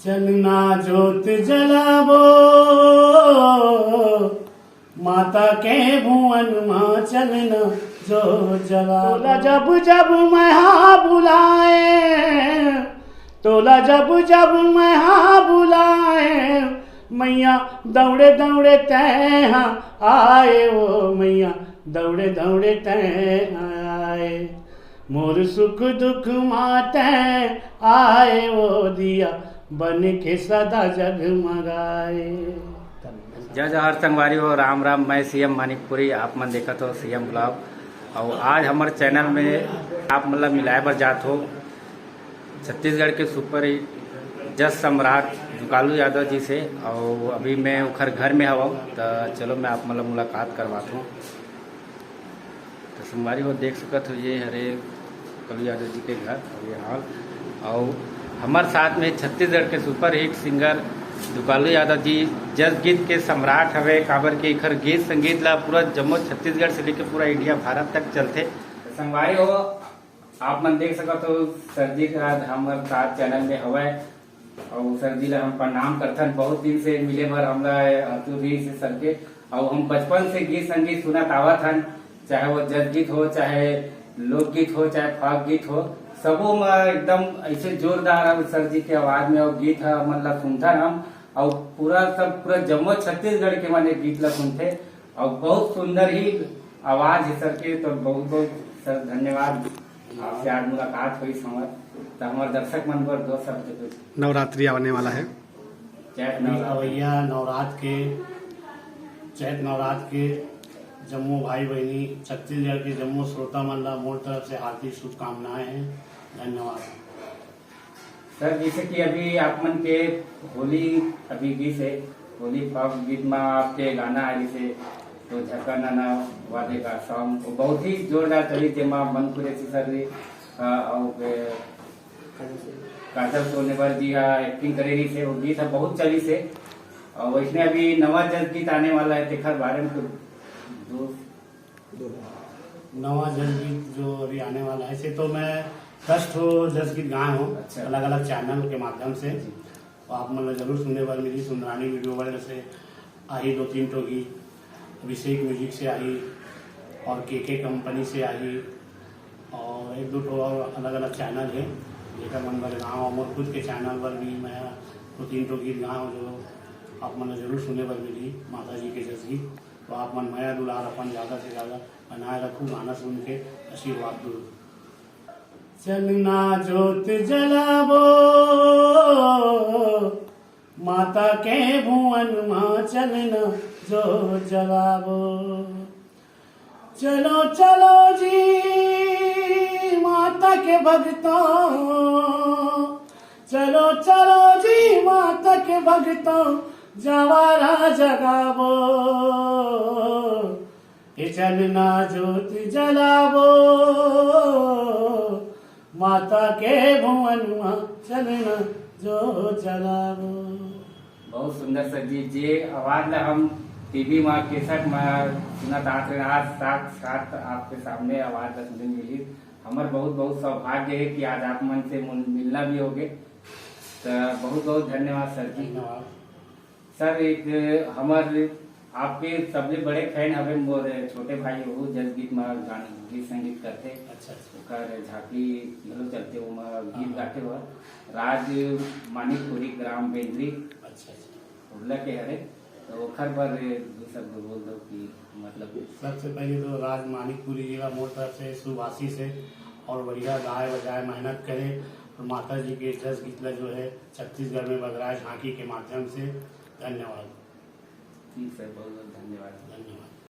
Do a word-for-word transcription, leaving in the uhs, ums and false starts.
चलना जोत जलाबो, माता के भुवन मा चलना जोत जलाबो। तोला जब जब मैं हा बुलाए, तोला जब जब मैं हा बुलाए, मैया दौड़े दौड़े तैं हा आए, ओ मैया दौड़े दौड़े तैं हा आए। मोर सुख दुख मा तैं आए, ओ दिया बन के सदा जगमगाए। जय जोहार संगवारी हो, राम राम। मैं सीएम मानिकपुरी, आप मन देखत हो सीएम ब्लॉग। और आज हमर चैनल में आप मन ला मिलाए बर जात हो छत्तीसगढ़ के सुपर जज सम्राट दुकालू यादव जी से। और अभी मैं उखर घर में हवं, त चलो मैं आप मन ला मुलाकात करवात हूँ। तो संगवारी हो, देख सकत हो, ये हरे कलू यादव जी के घर और ये हॉल। और हमर साथ में छत्तीसगढ़ के सुपरहिट सिंगर दुकालू यादव जी, जस गीत के सम्राट हवे, काबर के इखर गीत संगीत ला पूरा जम्मो छत्तीसगढ़ से लेके पूरा इंडिया भारत तक चलथे। तो संगवारी हो, आप मन देख सकत हो, सर जी का आज हमर साथ चैनल में हवय। अउ सर जी ला हम प्रणाम करथन, बहुत दिन से मिले बर हमला आतुर रहिस हे सर के। अउ हम बचपन से गीत संगीत सुनत आवत हन, चाहे वो जस गीत हो, चाहे लोकगीत हो, चाहे फाग गीत हो, सबो म एकदम ऐसे जोरदार सर जी के आवाज में वो गीत ह, मन ला सुनथन हम। अउ पूरा सब, पूरा जम्मो छत्तीसगढ़ के मन ये गीत ला सुनथे। अउ बहुत सुंदर ही आवाज हे सर के, तो बहुत बहुत सर धन्यवाद। आपसे आज मुलाकात होइस हमर, त हमर दर्शक मन बर दो शब्द कुछ। नवरात्रि आने वाला है। चैत अभी नवरात्रि। अवैया नवरात के, चैत नवरात के जम्मो भाई बहिनी, छत्तीसगढ़ के जम्मो श्रोता मन ला मोर तरफ से हार्दिक शुभकामनाएं हैं। धन्यवाद। सर, जैसे कि अभी आप मन के होली अभी गीत से, होली फाग गीत में आपके गाना आए से, तो झका नाना वादे का सॉन्ग, वो बहुत ही जोरदार चली, जेमा मन कुरेशी सर भी, अ, और, अ, काजल सोनेवर जी हा एक्टिंग करे रही से, वो गीत हा बहुत चली से। और वैसने अभी नवा जस गीत आने वाला है, तेखर बारे में कुछ दो नवा जस गीत जो अभी आने वाला है, से तो मैं दस ठो जस गीत गाए हूँ अच्छा। अलग-अलग चैनल के माध्यम से। जी। तो आप मन ला जरूर सुने बर मिली। सुंदरानी वीडियो वर्ल्ड से आही दो तीन ठो गीत, अभिषेक म्यूजिक से आही और केके कंपनी से आही और एक दो ठो और अलग-अलग चैनल है, जेकर मन बर गाँव और खुद के चैनल पर भी मैं दो तीन ठो गीत गाँव जो आप मन ला जरूर सुने बर मिली, माता जी के जस गीत। तो आप मन मया दुलार अपन ज्यादा से ज्यादा बनाए रखू, गाना सुन के आशीर्वाद दू। चलना जोत जलाबो, माता के भुवन मा चलना जोत जलाबो। चलो चलो जी माता के भक्तों, चलो चलो जी माता के भक्तों, जवारा जगाबो। ए चलना जोत जलाबो, माता के भुवन मा चलना जोत जलाबो। बहुत सुंदर सर जी, जे आवाज ला हम टीवी मा, कैसेट मा सुनत आत रहे, आज साक्षात आपके सामने आवाज ला सुने मिली। हमर बहुत बहुत सौभाग्य है कि आज आप मन से मुल-, मिलना भी होगे। तो बहुत बहुत धन्यवाद सर जी। धन्यवाद। सर, एक हमर आपके सबले बड़े फैन हवे, मोर छोटे भाई, वो जस गीत मा गाना, गीत संगीत करथे। अच्छा, अच्छा। ओकर झांकी घलो चलथे, ओमा गीत हाँ। गाथे हो। राज मानिकपुरी, ग्राम बेंदरी, अच्छा, अच्छा। उर्ला के हरे। तो ओखर बर दू शब्द बोल दो कि मतलब सबसे पहले तो राज मानिकपुरी जी ला मोर तरफ से शुभ आशीष है और बढ़िया गाए बजाए, मेहनत करे और माता जी के जस गीत ला जो है छत्तीसगढ़ में बगराए झांकी के माध्यम से। धन्यवाद। ठीक सर, बहुत बहुत धन्यवाद। धन्यवाद।